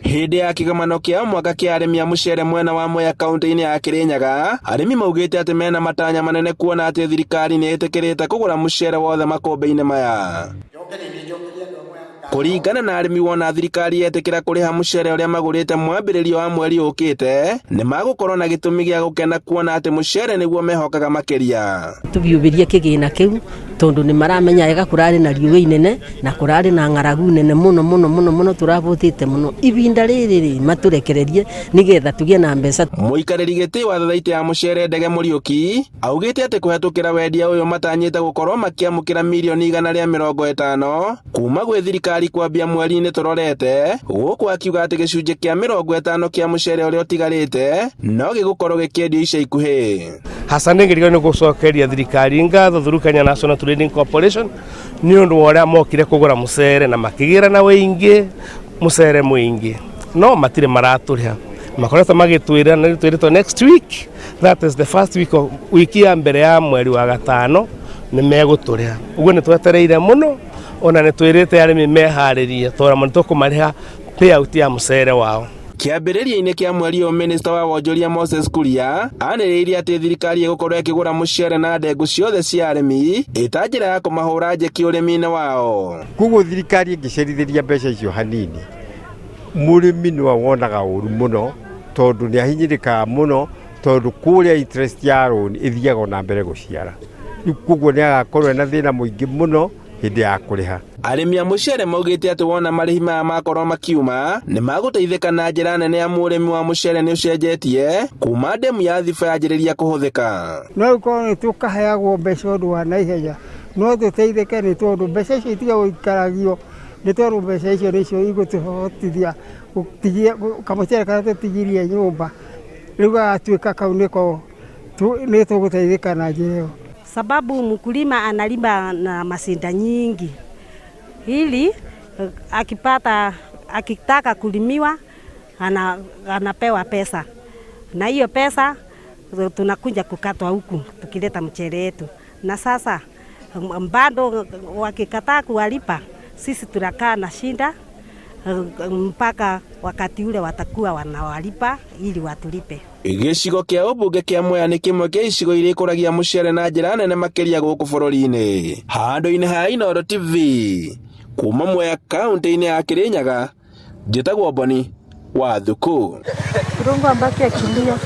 Hĩndĩ ya kĩgomano kĩa mwaka kĩa arĩmi a mũcere mwena wa Mwea kaunti-inĩ ya Kĩrĩnyaga, arĩmi maugĩte atĩ mena matanya manene kuona atĩ thirikari nĩ ĩtĩkĩrĩte kũgũra mũcere wothe makũmbĩ-inĩ maya. Kũringana na arĩmi wona thirikari yetĩkĩra kũrĩha mũcere ũrĩa magũrĩte mwambĩrĩrio wa mweri ũkĩte, nĩ magũkorwo na gĩtũmi gĩa gũkena kuona atĩ mũcere nĩguo mehokaga makĩria. Tũbiũbĩrie kĩgĩna kĩu tondũ nĩ maramenya wega kũrarĩ na riũa inene na kũrarĩ na ng'aragu nene mũno mũno mũno mũno tũrabũtĩte mũno ibinda rĩrĩ rĩ matũrekererie nĩgetha tũgĩe na mbeca. Mũikarĩri gĩtĩ wa thathaitĩ ya mũcere Ndege Mũriũki augĩte atĩ kũhetũkĩra wendia ũyũ matanyĩte gũkorwo makĩamũkĩra mirioni 150 kuma gwĩ thirikari kwambia mweri-inĩ tũrorete, gũkũ akiuga atĩ gĩcunjĩ kĩa 50 kĩa mũcere ũrĩa ũtigarĩte no gĩgũkorwo gĩkĩendio ica ikuhĩ. Hasa nĩ nĩ gũcokeria thirikari ngatho through Kenya National Trading Corporation nĩ ũndũ wa ũrĩa mokire kũgũra mũcere na makĩgĩra na wĩingĩ mũcere mũingĩ no matirĩ maratũrĩha makoretwo magĩtwĩra na twĩrĩtwo next week, that is the first week of wiki ya mbere ya mweri wa gatano nĩ megũtũrĩha. Ũguo nĩ twetereire mũno ona nĩ twĩrĩte arĩmi meharĩrie tondũ nĩ tũkũmarĩha payout ya mũcere wao. Kĩambĩrĩria-inĩ kĩa mweri ũyũ Minista wa wonjoria Moses Kuria anĩrĩire atĩ thirikari ĩgũkorwo ĩkĩgũra mũcere na ndengũ ciothe cia arĩmi ĩta njĩra ya kũmahũra njeki ũrĩmi-inĩ wao. Koguo thirikari ĩngĩcerithĩria mbeca icio hanini, mũrĩmi nĩwe wonaga ũru mũno tondũ nĩ ahinyĩrĩkaga mũno tondũ kũrĩa interest ya loan ĩthiaga na mbere gũciara. Rĩu koguo nĩ agakorwo ena thĩna mũingĩ mũno hĩndĩ ya kũrĩha. Arĩmi a mũcere maugĩte atĩ wona marĩhi maya makorwo makiuma nĩ magũteithĩka na njĩra nene amu ũrĩmi wa mũcere nĩ ũcenjetie kuma ndemu ya Thiba yanjĩrĩria kũhũthĩka. No gũkorwo nĩ tũkaheagwo mbeca ũndũ wa naihenya no tũteithĩke nĩ tondũ mbeca icio itige gũikaragio nĩ tondũ mbeca icio nĩcio igũtũhotithia gũtigia kamũcere karĩa tũtigirie nyũmba rĩu gagatuĩka kau nĩko nĩ tũgũteithĩka na njĩra ĩyo. Sababu mkulima analima na masinda nyingi ili akipata akitaka kulimiwa anapewa pesa, na hiyo pesa tunakuja kukatwa huku tukileta mchele yetu, na sasa bado wakikataa kuwalipa sisi tunakaa na shinda mpaka wakati ule watakuwa wanawalipa ili watulipe. Gĩcigo kĩa ũmbunge kĩa Mwea nĩ kĩmwe kĩa icigo iria ikũragia mũcere na njĩra nene makĩria gũkũ bũrũri-inĩ. Handũ-inĩ ha Inooro TV, kuma Mwea kaunti-inĩ ya Kĩrĩnyaga, njĩtagwo Boni wa Thuku. Irungu ambaki akilia.